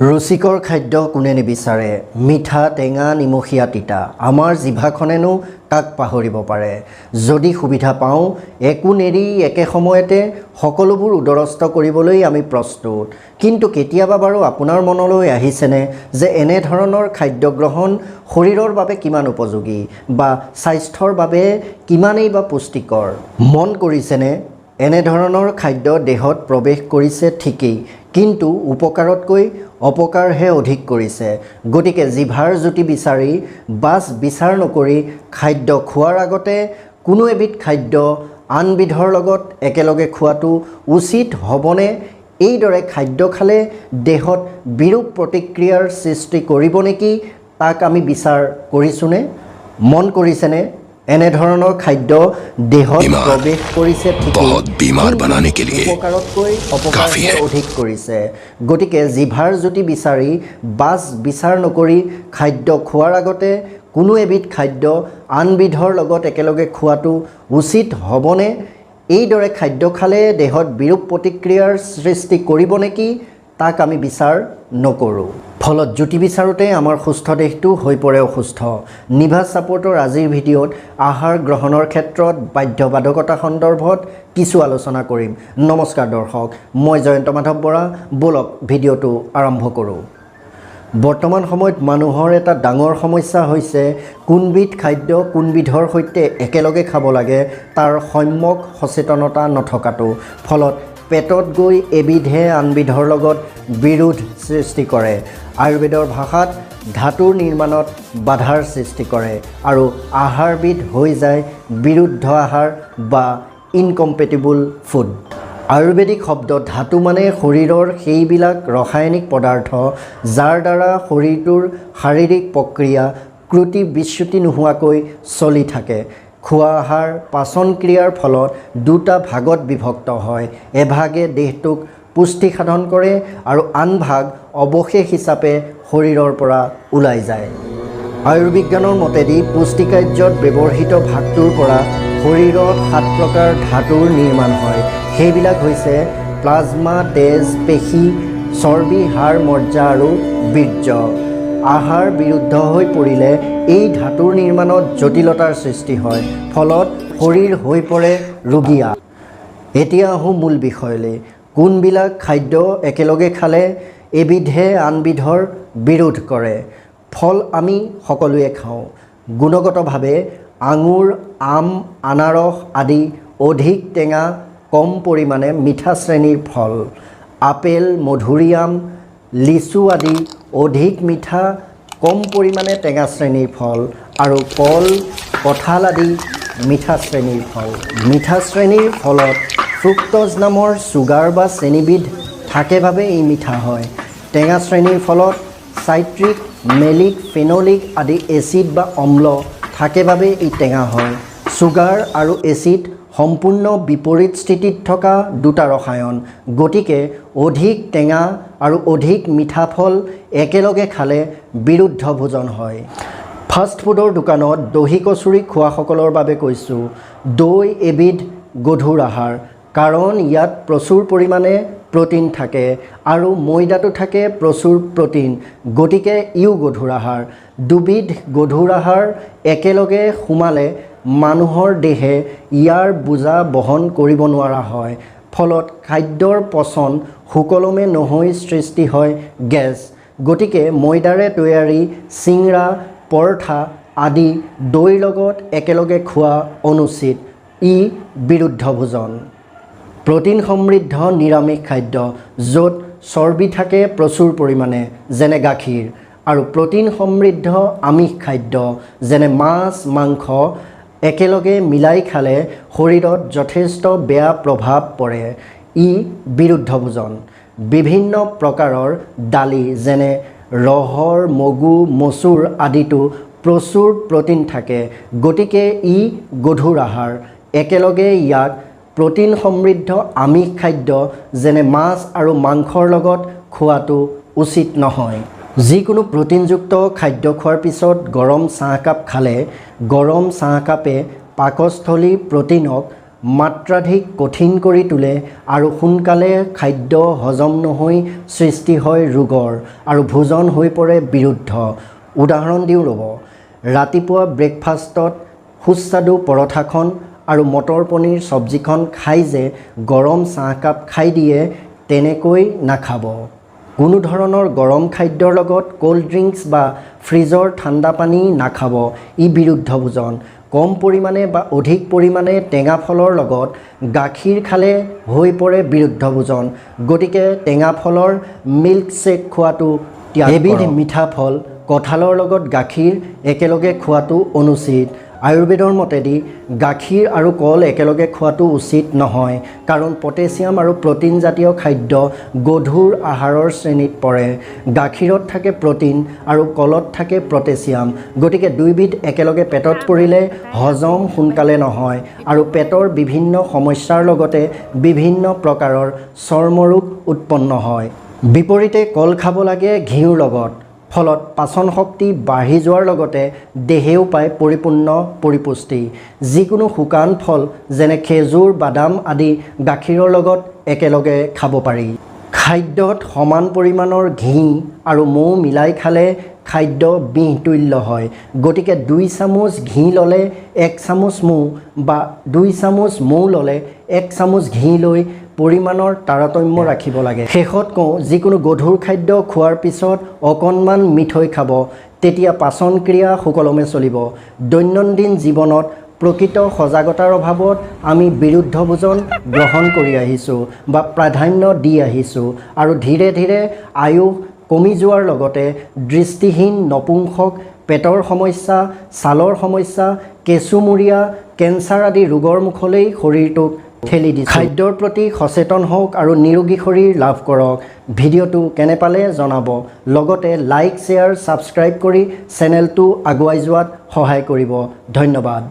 ৰুচিকৰ খাদ্য কোনে নিবিচাৰে? মিঠা, টেঙা, নিমখীয়া, তিতা, আমাৰ জিভাখনেনো কাক পাহৰিব পাৰে? যদি সুবিধা পাওঁ, একো নেৰি একে সময়তে সকলোবোৰ উদৰস্থ কৰিবলৈ আমি প্ৰস্তুত। কিন্তু কেতিয়াবা বাৰু আপোনাৰ মনলৈ আহিছেনে যে এনেধৰণৰ খাদ্য গ্ৰহণ শৰীৰৰ বাবে কিমান উপযোগী বা স্বাস্থ্যৰ বাবে কিমানেই বা পুষ্টিকৰ? মন কৰিছেনে, এনেধৰণৰ খাদ্য দেহত প্ৰৱেশ কৰিছে ঠিকেই, কিন্তু উপকাৰতকৈ অপকাৰহে অধিক কৰিছে। গতিকে জিভাৰ জুতি বিচাৰি বাছ বিচাৰ নকৰি খাদ্য খোৱাৰ আগতে কোনো এবিধ খাদ্য আনবিধৰ লগত একেলগে খোৱাটো উচিত হ'বনে? এইদৰে খাদ্য খালে দেহত বিৰূপ প্ৰতিক্ৰিয়াৰ সৃষ্টি কৰিব নেকি, তাক আমি বিচাৰ কৰিছোনে? মন কৰিছেনে, এনেধৰণৰ খাদ্য দেহত बीमार, প্ৰৱেশ কৰিছে ঠিকেই, बहुत बीमार কিন্তু बनाने के लिए উপকাৰতকৈ काफी অপকাৰহে है। অধিক কৰিছে। গতিকে জিভাৰ জুতি বিচাৰি বাছ বিচাৰ নকৰি খাদ্য খোৱাৰ আগতে কোনো এবিধ খাদ্য আনবিধৰ লগত একেলগে খোৱাটো উচিত হ'বনে? এইদৰে খাদ্য খালে দেহত বিৰূপ প্ৰতিক্ৰিয়াৰ সৃষ্টি কৰিব নেকি, তাক আমি বিচাৰ নকৰোঁ। ফলত জুতি বিচাৰোঁতে আমাৰ সুস্থ দেহটো হৈ পৰে অসুস্থ। নিভাজ ছাপোৰ্টৰ আজিৰ ভিডিঅ'ত আহাৰ গ্ৰহণৰ ক্ষেত্ৰত বাধ্যবাধকতা সন্দৰ্ভত কিছু আলোচনা কৰিম। নমস্কাৰ দৰ্শক, মই জয়ন্ত মাধৱ বৰা। ব'লক, ভিডিঅ'টো আৰম্ভ কৰোঁ। বৰ্তমান সময়ত মানুহৰ এটা ডাঙৰ সমস্যা হৈছে কোনবিধ খাদ্য কোনবিধৰ সৈতে একেলগে খাব লাগে, তাৰ সম্যক সচেতনতা নথকাটো। ফলত পেটত গৈ এবিধে আনবিধৰ লগত বিৰোধ সৃষ্টি কৰে। আয়ুৰ্বেদৰ ভাষাত ধাতুৰ নিৰ্মাণত বাধাৰ সৃষ্টি কৰে আৰু আহাৰবিধ হৈ যায় বিৰুদ্ধ আহাৰ বা ইনকম্পেটিবল ফুড। আয়ুৰ্বেদিক শব্দ ধাতু মানে শৰীৰৰ সেইবিলাক ৰাসায়নিক পদাৰ্থ, যাৰ দ্বাৰা শৰীৰটোৰ শাৰীৰিক প্ৰক্ৰিয়া ক্ৰুটি বিচ্যুতি নোহোৱাকৈ চলি থাকে। খোৱা আহাৰ পাচন ক্ৰিয়াৰ ফলত দুটা ভাগত বিভক্ত হয়। এভাগে দেহটোক পুষ্টি সাধন কৰে আৰু আন ভাগ অৱশেষ হিচাপে শৰীৰৰ পৰা ওলাই যায়। আয়ুৰ্বিজ্ঞানৰ মতেদি পুষ্টিকাৰ্যত ব্যৱহৃত ভাগটোৰ পৰা শৰীৰত সাত প্ৰকাৰ ধাতুৰ নিৰ্মাণ হয়। সেইবিলাক হৈছে প্লাজমা, তেজ, পেশী, চৰ্বি, হাড়, মজ্জা আৰু বীৰ্য। আহাৰ বিৰুদ্ধ হৈ পৰিলে এই ধাতুৰ নিৰ্মাণত জটিলতাৰ সৃষ্টি হয়। ফলত শৰীৰ হৈ পৰে ৰুগীয়া। এতিয়া আহোঁ মূল বিষয়লৈ। কোনবিলাক খাদ্য একেলগে খালে এবিধে আনবিধৰ বিৰোধ কৰে? ফল আমি সকলোৱে খাওঁ। গুণগতভাৱে আঙুৰ, আম, আনাৰস আদি অধিক টেঙা, কম পৰিমাণে মিঠা শ্ৰেণীৰ ফল। আপেল, মধুৰিআম, লিচু আদি অধিক মিঠা, কম পৰিমাণে টেঙা শ্ৰেণীৰ ফল আৰু কল, কঁঠাল আদি মিঠা শ্ৰেণীৰ ফল। মিঠা শ্ৰেণীৰ ফলত ফ্ৰুক্টজ নামৰ চুগাৰ বা চেনিবিধ থাকে বাবে ই মিঠা হয়। টেঙা শ্ৰেণীৰ ফলত চাইট্ৰিক, মেলিক, ফেনলিক আদি এচিড বা অম্ল থাকে বাবে ই টেঙা হয়। চুগাৰ আৰু এচিড সম্পূৰ্ণ বিপৰীত স্থিতিত থকা দুটা ৰসায়ন। গতিকে অধিক টেঙা আৰু অধিক মিঠা ফল একেলগে খালে বিৰুদ্ধ ভোজন হয়। ফাষ্ট ফুডৰ দোকানত দহি কচুৰি খোৱাসকলৰ বাবে কৈছোঁ, দৈ এবিধ গধুৰ আহাৰ, কাৰণ ইয়াত প্ৰচুৰ পৰিমাণে প্ৰ'টিন থাকে আৰু ময়দাতো থাকে প্ৰচুৰ প্ৰ'টিন। গতিকে ইও গধুৰ আহাৰ। দুবিধ গধুৰ আহাৰ একেলগে সোমালে মানুহৰ দেহে ইয়াৰ বোজা বহন কৰিব নোৱাৰা হয়। ফলত খাদ্যৰ পচন সুকলমে নহৈ সৃষ্টি হয় গেছ। গতিকে ময়দাৰে তৈয়াৰী চিংৰা, পৰঠা আদি দৈৰ লগত একেলগে খোৱা অনুচিত। ই বিৰুদ্ধ ভোজন। প্ৰ'টিন সমৃদ্ধ নিৰামিষ খাদ্য, য'ত চৰ্বি থাকে প্ৰচুৰ পৰিমাণে, যেনে গাখীৰ, আৰু প্ৰ'টিন সমৃদ্ধ আমিষ খাদ্য, যেনে মাছ, মাংস, একেলগে মিলাই খালে শৰীৰত যথেষ্ট বেয়া প্ৰভাৱ পৰে। ই বিৰুদ্ধ ভোজন। বিভিন্ন প্ৰকাৰৰ দালি, যেনে ৰহৰ, মগু, মচুৰ আদিতো প্ৰচুৰ প্ৰ'টিন থাকে। গতিকে ই গধুৰ আহাৰ। একেলগে ইয়াক প্ৰ'টিন সমৃদ্ধ আমিষ খাদ্য, যেনে মাছ আৰু মাংসৰ লগত খোৱাটো উচিত নহয়। যিকোনো প্ৰ'টিনযুক্ত খাদ্য খোৱাৰ পিছত গৰম চাহকাপ খালে গৰম চাহকাপে পাকস্থলী প্ৰ'টিনক মাত্ৰাধিক কঠিন কৰি তোলে আৰু সোনকালে খাদ্য হজম নহৈ সৃষ্টি হয় ৰোগৰ আৰু ভোজন হৈ পৰে বিৰুদ্ধ। উদাহৰণ দিওঁ ৰ'ব। ৰাতিপুৱা ব্ৰেকফাষ্টত সুস্বাদু পৰঠাখন আৰু মটৰ পনীৰ চব্জিখন খাই যে গৰম চাহকাপ খাই দিয়ে, তেনেকৈ নাখাব। কোনো ধৰণৰ গৰম খাদ্যৰ লগত ক'ল্ড ড্ৰিংকছ বা ফ্ৰিজৰ ঠাণ্ডা পানী নাখাব, ই বিৰুদ্ধ ভোজন। কম পৰিমাণে বা অধিক পৰিমাণে টেঙা ফলৰ লগত গাখীৰ খালে হৈ পৰে বিৰুদ্ধ ভোজন। গতিকে টেঙা ফলৰ মিল্কশ্বেক খোৱাটো ত্যাগ। এবিধ মিঠা ফল কঁঠালৰ লগত গাখীৰ একেলগে খোৱাটো অনুচিত। আয়ুৰ্বেদৰ মতেদি গাখীৰ আৰু কল একেলগে খোৱাটো উচিত নহয়, কাৰণ পটেছিয়াম আৰু প্ৰ'টিন জাতীয় খাদ্য গধুৰ আহাৰৰ শ্ৰেণীত পৰে। গাখীৰত থাকে প্ৰ'টিন আৰু কলত থাকে পটেছিয়াম। গতিকে দুইবিধ একেলগে পেটত পৰিলে হজম সোনকালে নহয় আৰু পেটৰ বিভিন্ন সমস্যাৰ লগতে বিভিন্ন প্ৰকাৰৰ চৰ্মৰোগ উৎপন্ন হয়। বিপৰীতে কল খাব লাগে ঘিউৰ লগত, ফলত পাচন শক্তি বাঢ়ি যোৱাৰ লগতে দেহেও পায় পৰিপূৰ্ণ পৰিপুষ্টি। যিকোনো শুকান ফল যেনে খেজুৰ, বাদাম আদি গাখীৰৰ লগত একেলগে খাব পাৰি। খাদ্যত সমান পৰিমাণৰ ঘি আৰু মৌ মিলাই খালে খাদ্য বিহতুল্য হয়। গতিকে 2 চামুচ ঘি ল'লে 1 চামুচ মৌ বা 2 চামুচ মৌ ল'লে 1 চামুচ ঘি লৈ পৰিমাণৰ তাৰতম্য ৰাখিব লাগে। শেষত কওঁ, যিকোনো গধুৰ খাদ্য খোৱাৰ পিছত অকণমান মিঠৈ খাব, তেতিয়া পাচন ক্ৰিয়া সুকলমে চলিব। দৈনন্দিন জীৱনত প্ৰকৃত সজাগতাৰ অভাৱত আমি বিৰুদ্ধ ভোজন গ্ৰহণ কৰি আহিছোঁ বা প্ৰাধান্য দি আহিছোঁ আৰু ধীৰে ধীৰে আয়ুস কমি যোৱাৰ লগতে দৃষ্টিহীন, নপুংসক, পেটৰ সমস্যা, ছালৰ সমস্যা, কেঁচুমূৰীয়া, কেঞ্চাৰ আদি ৰোগৰ মুখলৈ শৰীৰটোক ঠেলি দিছোঁ। খাদ্যৰ প্ৰতি সচেতন হওক আৰু নিৰোগী শৰীৰ লাভ কৰক। ভিডিঅ'টো কেনে পালে জনাব, লগতে লাইক, শ্বেয়াৰ, ছাবস্ক্ৰাইব কৰি চেনেলটো আগুৱাই যোৱাত সহায় কৰিব। ধন্যবাদ।